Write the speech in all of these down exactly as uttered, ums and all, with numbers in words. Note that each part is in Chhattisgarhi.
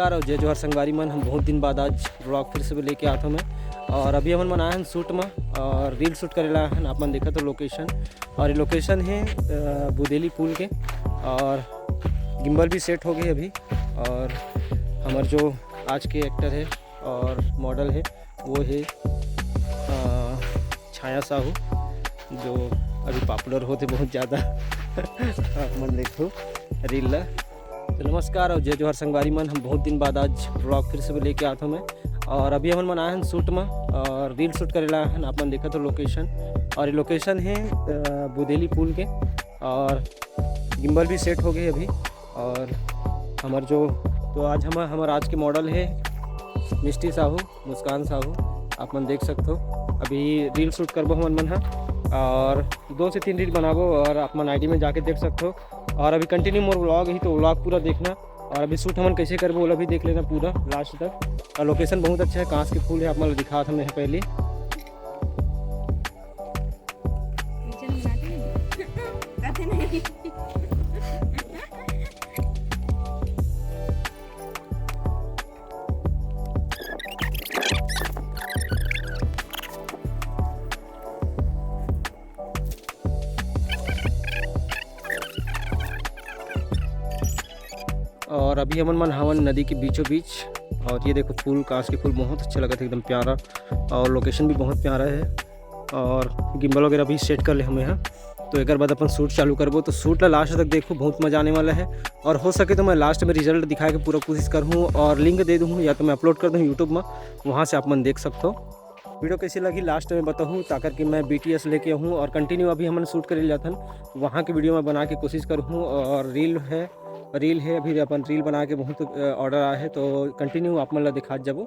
नमस्कार और जय जोहार संगवारी मन। हम बहुत दिन बाद आज व्लॉग फिर से लेके आत हन मैं। और अभी हमन मन आए हन शूट में और रील शूट करे ला हन। आप मन देखत हो लोकेशन, और ये लोकेशन है, अ, बुदेली पुल के। और गिम्बल भी सेट हो गए अभी। और हमर जो आज के एक्टर है और मॉडल है, वो है, अ, छाया साहू, जो अभी पॉपुलर होते बहुत ज़्यादा। आप मन देखो रील ला। तो नमस्कार और जय जोहार संगवारी मन। हम बहुत दिन बाद आज व्लॉग फिर से लेके आत हन मैं। और अभी हमन मन आए हन शूट में और रील शूट करे ला हन। आप मन देखत हो लोकेशन, और ये लोकेशन है, अ, बुदेली पुल के। और गिम्बल भी सेट हो गए अभी। और हमर जो, तो आज हम, हमर आज के मॉडल है मिष्टी साहू, मुस्कान साहू, आप मन देख सकथो। अभी रील शूट करबो हमन मन ह, और दो से तीन रील बनाबो और आप मन आईडी में जाके देख सकथो। और अभी कंटिन्यू मोर व्लॉग ही, तो व्लॉग पूरा देखना। और अभी शूट हमन कैसे करबो, ओला भी देख लेना पूरा लास्ट तक। और लोकेशन बहुत अच्छा है, कांस के फूल है, आप मन ल दिखात हन मैं पहले। और अभी हमन मन हावन नदी के बीचों बीच, और ये देखो फूल, कांस के फूल बहुत अच्छा लगत है, एकदम प्यारा, और लोकेशन भी बहुत प्यारा है। और गिम्बल वगैरह भी सेट कर ले हमें यहाँ, तो एक बाद अपन शूट चालू करबो। तो शूट ला लास्ट तक देखो, बहुत मजा आने वाला है। और हो सके तो मैं लास्ट में रिजल्ट दिखाए के पूरा कोशिश करहूँ और लिंक दे दूँ, या तो मैं अपलोड कर दूँ यूट्यूब में, वहाँ से आप मन देख सकते हो। वीडियो कैसी लगी लास्ट में बताहूँ, ताकर कि मैं बीटीएस लेके हूँ और कंटिन्यू अभी हमन शूट करे जाथन, वहाँ के वीडियो में बना के कोशिश करहूँ। और रील है, रील है, अभी अपन रील बना के बहुत ऑर्डर आया है, तो कंटिन्यू आप मन ला दिखात जाबो।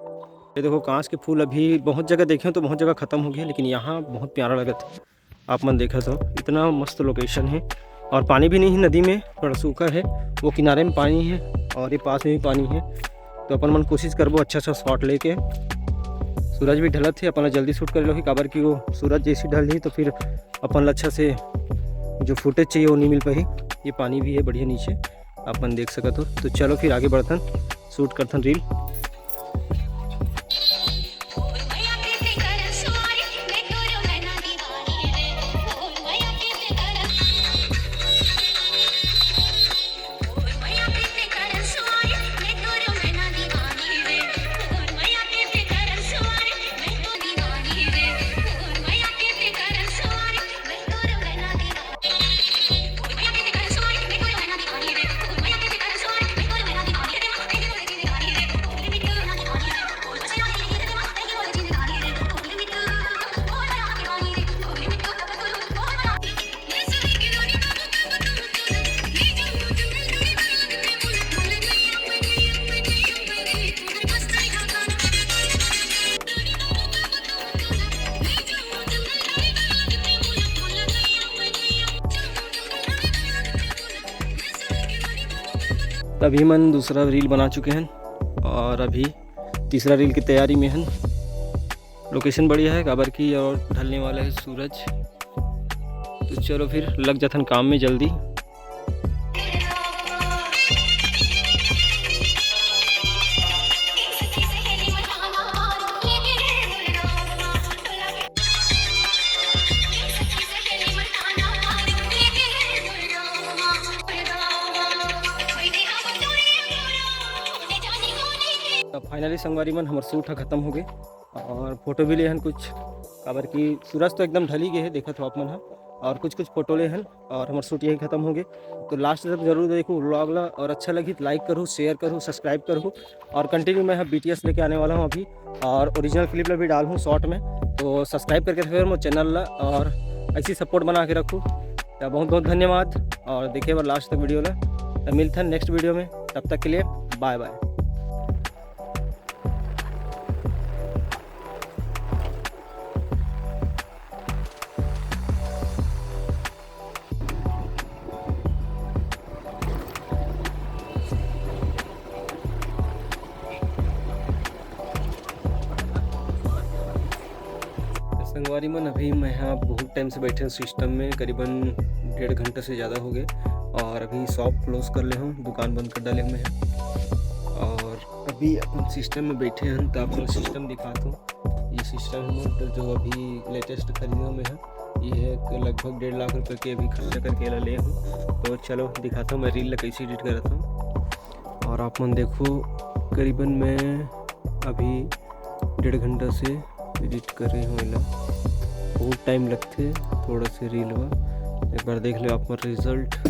ये देखो कांस के फूल, अभी बहुत जगह देखे हो तो बहुत जगह खत्म हो गया, लेकिन यहाँ बहुत प्यारा लगत है। आप मन देखत हो, इतना मस्त लोकेशन है। और पानी भी नहीं है नदी में, थोड़ा सूखा है, वो किनारे में पानी है और ये पास में भी पानी है। तो अपन मन कोशिश करबो अच्छा अच्छा शॉट लेके। सूरज भी ढलत है, अपन ला जल्दी शूट करे लो ही, काबर कि वो सूरज जैसे ढल ही तो फिर अपन ला अच्छा से जो फुटेज चाहिए वो नहीं मिल पाही। ये पानी भी है बढ़िया नीचे, आप मन देख सकत हो। तो चलो फिर आगे बढ़थन, शूट करथन रील। तभी मन दूसरा रील बना चुके हैं और अभी तीसरा रील की तैयारी में हैं। लोकेशन बढ़िया है, काबर की और ढलने वाला है सूरज। तो चलो फिर लग जाथन काम में जल्दी। तो फाइनली संगवारी मन, हमर शूट ह खत्म हो गए और फोटो भी ले हन कुछ, काबर कि सूरज तो एकदम ढली गए है, देखत हो आप मन ह। और कुछ कुछ फोटो ले हन और हमर शूट यही खत्म हो गए। तो लास्ट तक जरूर देखो व्लॉग ला, और अच्छा लगी तो लाइक करू, शेयर करू, सब्सक्राइब करू। और कंटिन्यू मैं बीटीएस लेके आने वाला हूँ अभी, और ओरिजिनल क्लिप ला भी डालहूँ शॉर्ट में। तो सब्सक्राइब करके रखो मोर चैनल ला और ऐसी सपोर्ट बना के रखू। तो बहुत बहुत धन्यवाद और देखे बर लास्ट तक वीडियो ला। तो मिलते हैं नेक्स्ट वीडियो में, तब तक के लिए बाय बाय। संगवारी मन, अभी मैं यहाँ बहुत टाइम से बैठे हूँ सिस्टम में, करीबन डेढ़ घंटा से ज़्यादा हो गए, और अभी शॉप क्लोज कर ले हूँ, दुकान बंद कर डाले हूँ मैं। और अभी अपन सिस्टम में बैठे हन, तो अपन सिस्टम दिखात हूँ। ये सिस्टम है मोर, तो जो अभी लेटेस्ट खरीदे हूँ मैं ह, ये है कि लगभग डेढ़ लाख रुपए के अभी खर्चा करके एला ले हूँ। तो चलो दिखाता हूँ मैं रील ला कैसे एडिट करत हूँ। और आप मन देखो, करीबन मैं अभी डेढ़ घंटा से एडिट करे हूँ एला। बहुत टाइम लगथे थोड़ा से रील बर। एक बार देख लो आप मन रिजल्ट।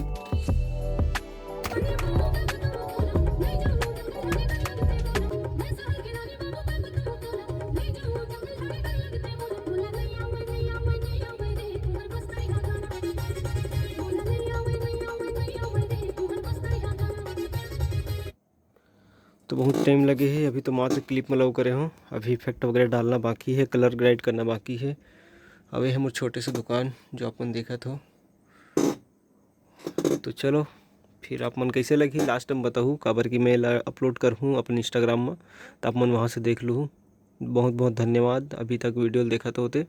तो बहुत टाइम लगे हे, अभी तो मात्र क्लिप में लव करे हूँ। अभी इफेक्ट वगैरह डालना बाकी है, कलर ग्रेड करना बाकी है। अब ये है मोर छोटे से दुकान जो अपन देखत हो। तो चलो फिर आप मन कैसे लगी लास्ट में बताहू, काबर कि मैं एला अपलोड करहूँ अपन इंस्टाग्राम में, तो आप मन वहाँ से देख लूहू। बहुत बहुत धन्यवाद अभी तक वीडियो देखत होते।